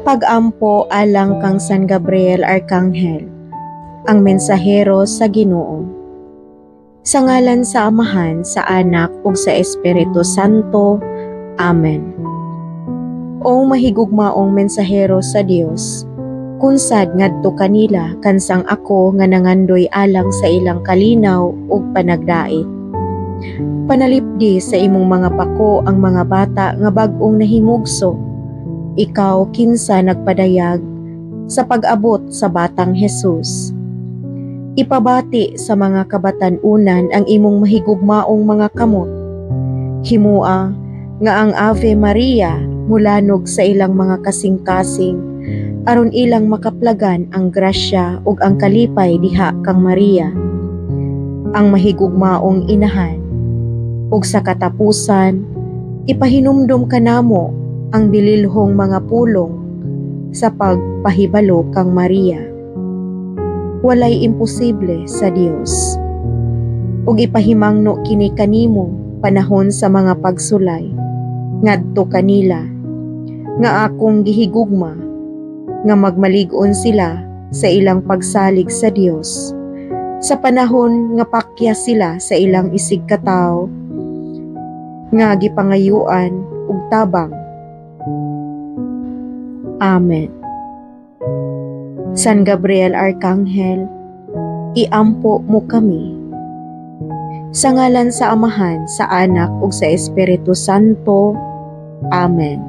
Pag-ampo alang kang San Gabriel Arkanghel, ang mensahero sa Ginoo. Sa ngalan sa Amahan, sa Anak ug sa Espiritu Santo. Amen. O mahigugmaong mensahero sa Dios, kunsad ngadto kanila kansang ako nga nangandoy alang sa ilang kalinaw ug panagdait. Panalipdi sa imong mga pako ang mga bata nga bag-ong nahimugso. Ikaw kinsa nagpadayag sa pag-abot sa batang Jesus. Ipabati sa mga kabatan-unan ang imong mahigugmaong mga kamot. Himua nga ang Ave Maria mulanog sa ilang mga kasing-kasing aron ilang makaplagan ang grasya ug ang kalipay diha kang Maria, ang mahigugmaong inahan. Ug sa katapusan, ipahinumdom kanamo ang bililhong mga pulong sa pagpahibalo kang Maria. Walay imposible sa Dios. Ug ipahimangno kini kanimo panahon sa mga pagsulay ngadto kanila nga akong gihigugma, nga magmalig-on sila sa ilang pagsalig sa Dios sa panahon nga pakya sila sa ilang isigkatawo nga gipangayuan og tabang. Amen. San Gabriel Arkanghel, iampo mo kami. Sa ngalan sa Amahan, sa Anak ug sa Espiritu Santo. Amen.